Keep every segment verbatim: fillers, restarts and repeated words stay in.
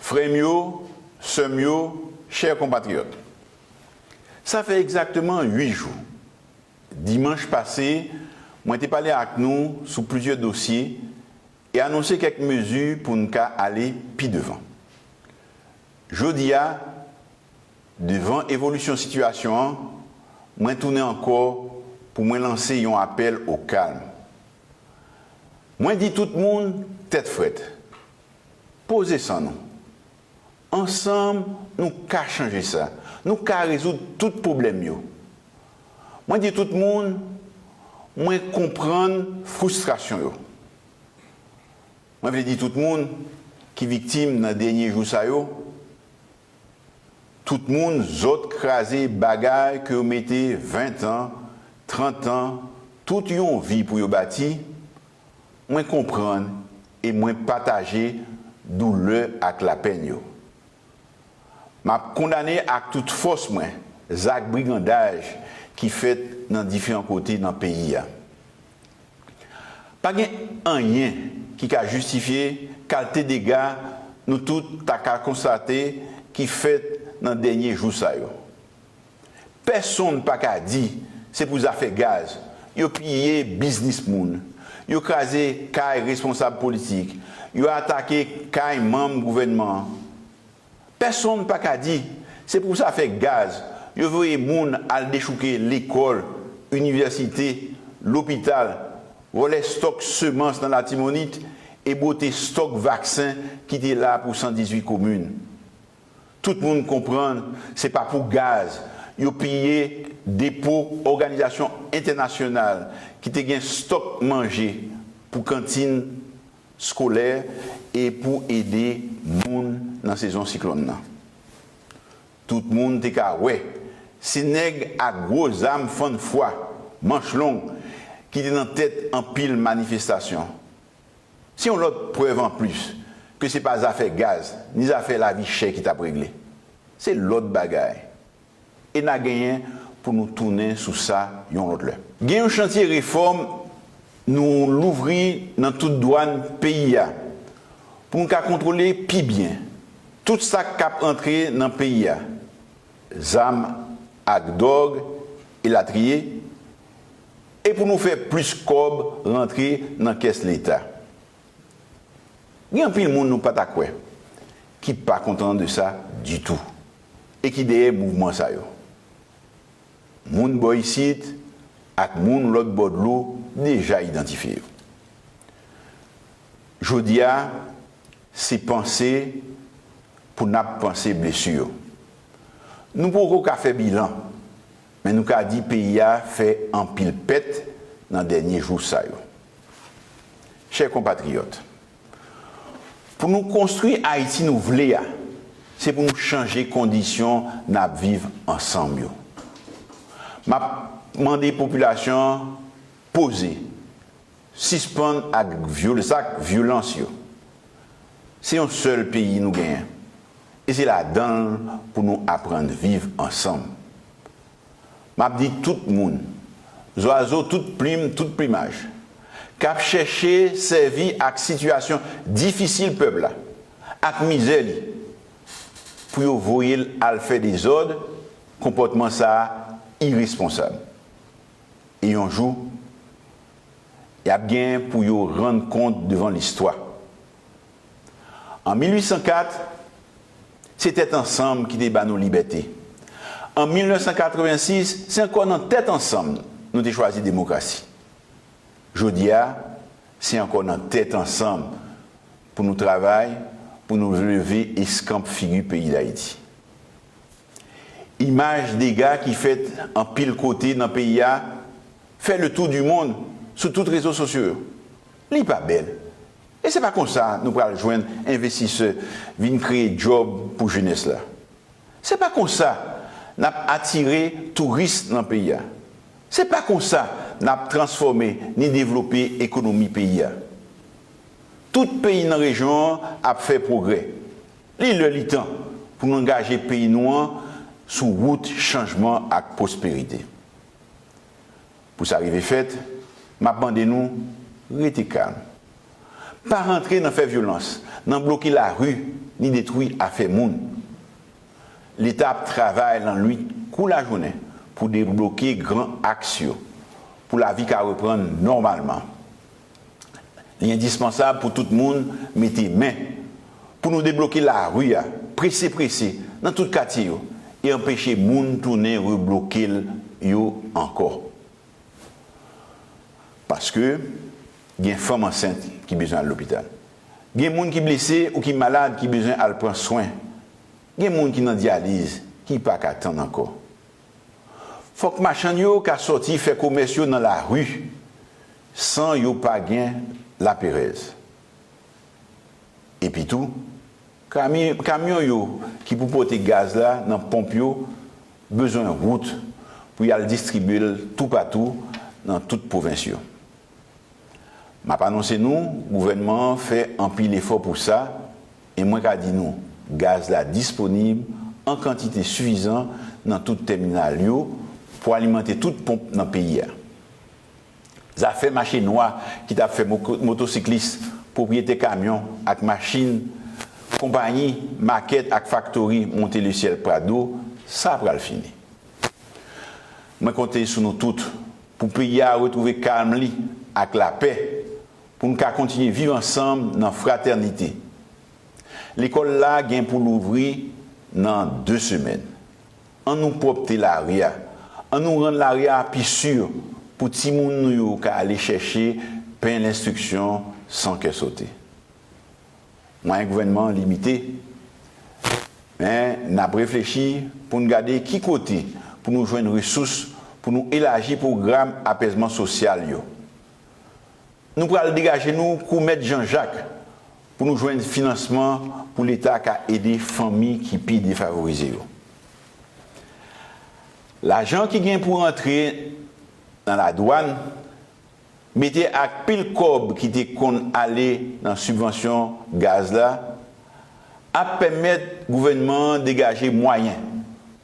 Frè m yo, sè m yo, chè konpatriyòt, sa fè egzakteman uit jou, dimanch pase, mwen te pale ak nou sou plizyè dosye e anonse kèk mezi pou n ka ale pi devan. Jodi a, devan evolisyon sitiyasyon an, mwen tounen ankò pou mwen lanse yon apèl o kalm. Mwen di tout moun tèt frèt, poze san nou. Ansanm, nou ka chanje sa. Nou ka rezoud tout pwoblèm yo. Mwen di tout moun, mwen konprann fristrasyon yo. Mwen vle di tout moun ki viktim nan dènye jou sa yo, tout moun zòt kraze bagay ke yo mete ven tan, trant an, tout yon vi pou yo bati, mwen konprann e mwen pataje doulè ak lapenn yo. M ap kondane ak tout fòs mwen zak brigandaj ki fèt nan diferan kote nan peyi a. Pa gen anyen ki ka jistifye kalte dega nou tout ta ka konstate ki fèt nan dènye jou sa yo. Pèsonn pa ka di se pou zafè gaz yo piye biznis moun, yo kraze kay responsab politik, yo atake kay manm gouvènman an. Pèsonn pa ka di se pou zafè gaz yo voye moun al dechouke lekòl, inivèsite, lopital, vòlè stòk semans nan Latibonit e bwote stòk vaksen ki te la pou san dizuit komin. Tout moun konprann se pa pou gaz yo piye depo òganizasyon entènasyonal ki te gen stòk manje pou kantin skolè e pou ede moun nan sezon siklòn nan. Tout moun te ka wè se nèg ak gwo zam fann fwa, manch long, ki te nan tèt anpil manifestasyon. Se yon lòt prèv anplis ke se pa zafè gaz ni zafè lavi chè ki t ap regle. Se lòt bagay. E n a genyen pou nou tounen sou sa yon lòt lè. Gen yon chantye refòm nou louvri nan tout dwàn peyi a pou nou ka kontwole pi byen tout sa k ap antre nan peyi a, zam ak dwòg, elatriye, e pou nou fè plis kòb rantre nan kès Leta. Gen anpil moun nou pa ta kwè ki pa kontan de sa ditou e ki dèyè mouvman sa yo. Moun bò isit ak moun lòt bò dlo deja idantifye yo. Jodi a, se panse pou n ap panse blesi yo. Nou poko ka fè bilan, men nou ka di peyi a fè anpil pèt nan dènye jou sa yo. Chè konpatriyòt, pou nou konstwi Ayiti nou vle a, se pou nou chanje kondisyon n ap viv ansanm yo. M ap mande popilasyon an poze, sispann ak vyol-, zak vyolans yo. Se yon sèl peyi nou genyen, e se ladan l pou nou aprann viv ansanm. M ap di tout moun, zwazo tout plim, tout plimaj, k ap chèche sèvi ak sitiyasyon difisil pèp la ak mizè li pou yo voye l al fè dezòd, konpòtman sa a iresponsab. E yon jou, y ap gen pou yo rann kont devan listwa. An mil uit san kat, se tèt ansanm ki te ba nou libète. An mil nèf san katrevensis, se ankò nan tèt ansanm nou te chwazi demokrasi. Jodi a, se ankò nan tèt ansanm pou nou travay, pou nou leve eskanp figi peyi Dayiti. Imaj dega ki fèt anpil kote nan peyi a fè le tour du monde sou tout rezo sosyo yo. Li pa bèl. E se pa konsa nou pral jwenn envestisè vin kreye djòb pou jenès la. Se pa konsa n ap atire touris nan peyi a. Se pa konsa n ap transfòme ni devlope ekonomi peyi a. Tout peyi nan rejyon an ap fè pwogrè. Li lè li tan pou nou angaje peyi nou an sou wout chanjman ak pwosperite. Pou sa rive fèt, m ap mande nou rete kalm. pa rantre nan fè vyolans, nan bloke lari, ni detwi afè moun. Leta ap travay lannwit kou lajounen pou debloke gran aks yo, pou lavi ka reprann nòmalman. Li endispansab pou tout moun mete men pou nou debloke lari a, prese prese, nan tout katye yo, e anpeche moun tounen rebloke l yo ankò. Paske gen fanm ansent ki bezwen al lopital. Gen moun ki blese ou ki malad ki bezwen al pran swen. Gen moun ki nan dyaliz, ki pa ka tann ankò. Fòk machann yo ka sòti fè komès yo nan lari san yo pa gen laperèz. Epitou, kami- kamyon yo ki pou pote gaz la nan ponp yo bezwen wout pou y al distribye l toupatou nan tout pwovens yo. M ap anonse nou, gouvènman an fè anpil efò pou sa, e mwen ka di nou, gaz la disponib an kantite sifizan nan tout tèminal yo pou alimante tout ponp nan peyi a. Zafè mache nwa ki t ap fè mo- motosiklis, pwopriyetè kamyon ak machin, konpayi, makèt ak faktori monte lesyèl Prado, sa pral fini. Mwen konte sou nou tout pou peyi a retwouve kalm li ak lapè, pou n ka kontinye viv ansanm nan fratènite. Lekòl la gen pou louvri nan de semèn. Ann nou pwòpte lari a. Ann nou rann lari a pi si pou timoun nou yo ka ale chèche pen lenstriksyon san kè sote. Mwayen gouvènman an limite, men n ap reflechi pou n gade ki kote pou nou jwenn resous pou nou elaji pwogram apèzman sosyal yo. Nou pral degaje nou kou Mèt Jan Jak pou nou jwenn finansman pou Leta ka ede fanmi ki pi defavorize yo. Lajan ki gen pou rantre nan ladwàn, mete ak pil kòb ki te konn ale nan sibvansyon gaz la, ap pèmèt gouvènman an degaje mwayen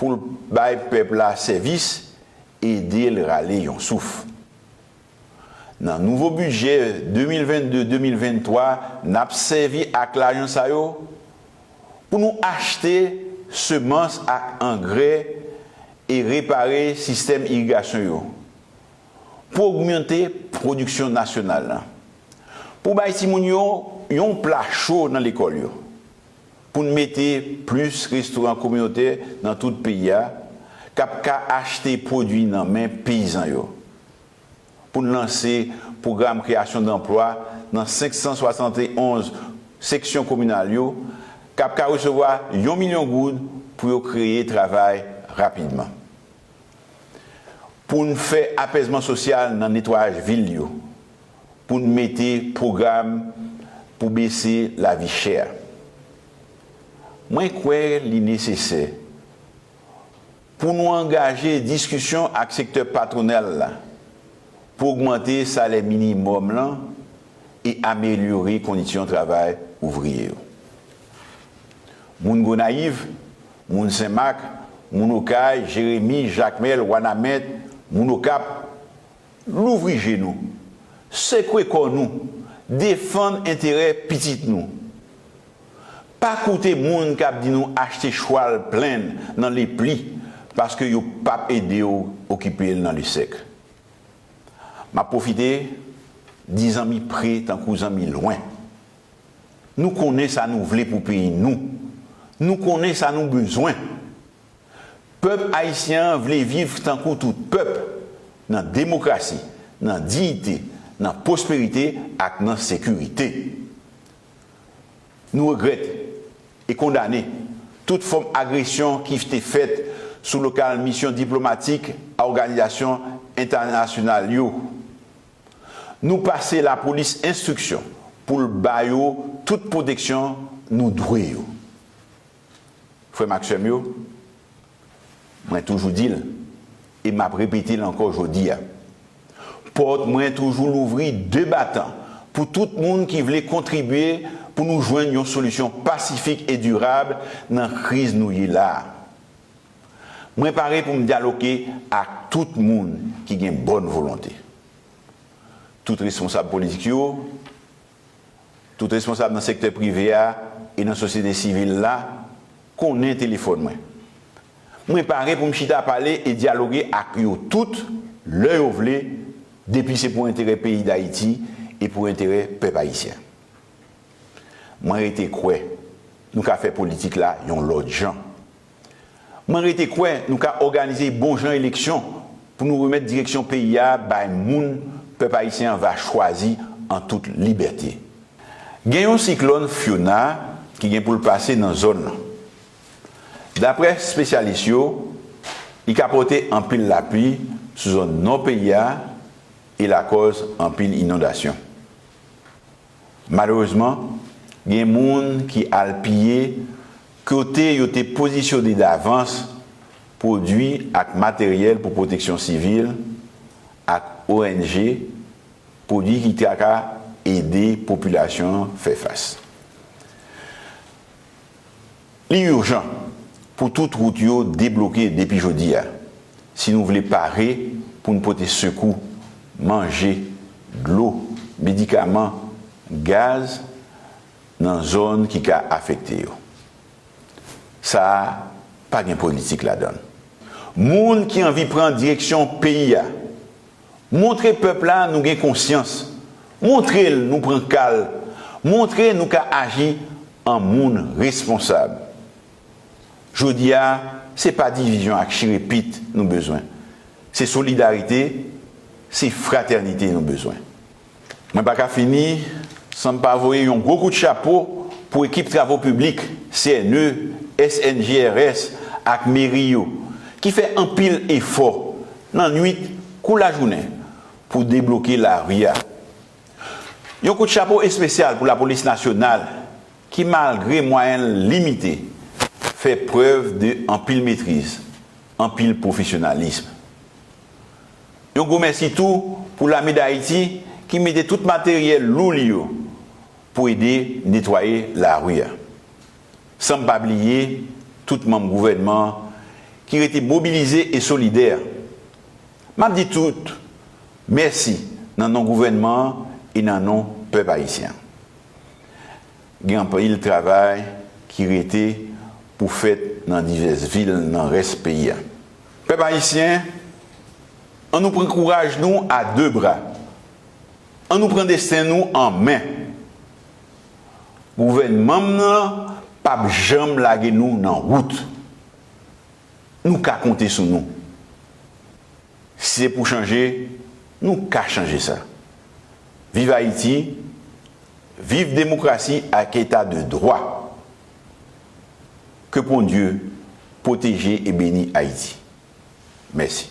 pou l bay pèp la sèvis, ede l rale yon souf. Nan nouvo bidjè de mil vennde, de mil venntwa, n ap sèvi ak lajan sa yo pou nou achte semans ak angrè e repare sistèm irigasyon yo, pou ogmante pwodiksyon nasyonal la, pou bay timoun yo yon pla cho nan lekòl yo, pou n mete plis restoran kominotè nan tout peyi a k ap ka achte pwodui nan men peyizan yo, pou n lanse pwogram kreyasyon danplwa nan senk san swasann e onz seksyon kominal yo k ap ka resevwa yon milyon goud pou yo kreye travay rapidman. Pou n fè apèzman sosyal nan netwayaj vil yo, pou n mete pwogram pou bese lavi chè a. Mwen kwè li nesesè pou nou angaje diskisyon ak sektè patwonal la pou ogmante salè minimòm lan e amelyore kondisyon travay ouvriye yo. Moun Gonayiv, moun Senmak, moun Okay, Jeremi, Jakmèl, Wanament, moun Okap, louvri je nou, sekwe kò nou, defann enterè pitit nou. Pa koute moun k ap di nou achte chwal plenn nan lepli paske yo p ap ede w okipe l nan lesèk. M ap pwofite di zanmi pre tankou zanmi lwen. Nou konnen sa nou vle pou peyi nou. Nou konnen sa nou bezwen. Pèp ayisyen an vle viv tankou tout pèp, nan demokrasi, nan diyite, nan pwosperite ak nan sekirite. Nou regrèt e kondane tout fòm agresyon ki te fèt sou lokal misyon diplomatik a òganizasyon entènasyonal yo. Nou pase lapolis enstriksyon pou l ba yo tout pwoteksyon nou dwe yo. Frè m ak sè m yo, mwen toujou di l, e m ap repete l ankò jodi a, pòt mwen toujou louvri de batan pou tout moun ki vle kontribye pou nou jwenn yon solisyon pasifik e dirab nan kriz nou ye la a. Mwen pare pou m dyaloge ak tout moun ki gen bòn volonte. Tout responsab politik yo, Tout responsab nan sektè prive a e nan sosyete sivil la konnen telefòn mwen. Mwen pare pou m chita pale e dyaloge ak yo tout lè yo vle, depi se pou enterè peyi Dayiti e pou enterè pèp ayisyen. Mwen rete kwè nou ka fè politik la yon lòt jan. Mwen rete kwè nou ka òganize bon jan eleksyon pou nou remèt direksyon peyi a bay moun pèp ayisyen an va chwazi an tout libète. Gen yon siklòn Fiona ki gen pou l pase nan zòn nan. Daprè espesyalis yo, li ka pote anpil lapli sou zòn nò peyi a e lakòz anpil inondasyon. Malerezman, gen moun ki al piye kote yo te pozisyone davans pwodui ak materyèl pou pwoteksyon sivil ak O N G, pwodui ki ta ka ede popilasyon an fè fas. Li ijan pou tout wout yo debloke depi jodi a, si nou vle pare pou n pote sekou, manje, dlo, medikaman, gaz nan zòn ki ka afekte yo. Sa a pa gen politik ladan l. Moun ki anvi pran direksyon peyi a, montre pèp la nou gen konsyans. Montre l nou pran ka l. Montre nou ka aji an moun responsab. Jodi a, se pa divizyon ak chire pit nou bezwen. Se solidarite, se fratènite nou bezwen. Mwen pa ka fini san m pa voye yon gwo kout chapo pou ekip travo piblik, C N E, S N G R S ak meri yo, ki fè anpil efò nan nwit kou lajounen pou debloke lari a. Yon kout chapo espesyal pou Lapolis Nasyonal ki, malgre mwayen l limite, fè prèv de anpil metriz, anpil pwofesyonalis. Yon gwo mèsi tou pou Lame Dayiti ki mete tout materyèl lou li yo pou ede netwaye lari a. San m pa bliye tout manm gouvènman an ki rete mobilize e solidè. M ap di tout mèsi nan non gouvènman an e nan non pèp ayisyen an. Gen anpil travay ki rete pou fèt nan divès vil nan rès peyi a. Pèp ayisyen, ann nou pran kouraj nou a de bra. Ann nou pran desten nou an men. Gouvènman m nan p ap janm lage nou nan wout. Nou ka konte sou nou. Si se pou chanje, nou ka chanje sa. Viv Ayiti, viv demokrasi ak eta de dwa. Ke Bondye pwoteje e beni Ayiti. Mèsi.